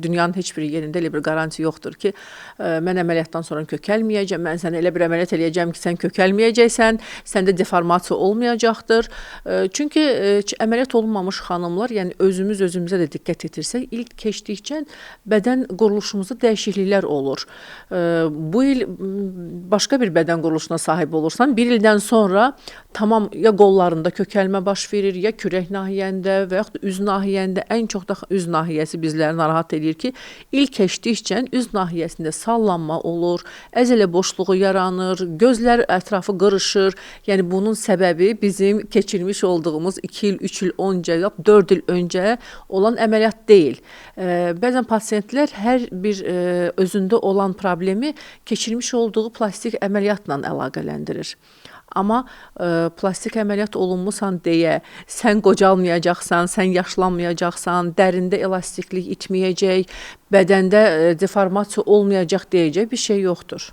Dünyanın heç bir yerində elə bir qaranti yoxdur ki, mən əməliyyatdan sonra kökəlməyəcəm, mən sənə elə bir əməliyyat eləyəcəm ki, sən kökəlməyəcəksən, səndə deformasiya olmayacaqdır. Çünki əməliyyat olunmamış xanımlar, yəni özümüz özümüzə də diqqət yetirsək, il keçdikcə bədən quruluşumuzda dəyişikliklər olur. Bu il başqa bir bədən quruluşuna sahib olursan, bir ildən sonra tamam ya qollarında kökəlmə baş verir, ya kürək nahiyəndə və yaxud da üz nahiyəndə, ən çox da üz nahiyəsi bizləri narahat edir ki, il keçdikcə üz nahiyəsində sallanma olur, əzələ boşluğu yaranır, gözlər ətrafı qırışır. Yəni bunun səbəbi bizim keçirmiş olduğumuz 2 il, 3 il öncə, yox 4 il öncə olan əməliyyat deyil. Bəzən pasiyentlər hər bir özündə olan problemi keçirmiş olduğu plastik əməliyyatla əlaqələndirir. Amma plastik əməliyyat olunmusan deyə sən qocalmayacaqsan, sən yaşlanmayacaqsan, dərində elastiklik itməyəcək, bədəndə deformasiya olmayacaq deyəcək bir şey yoxdur.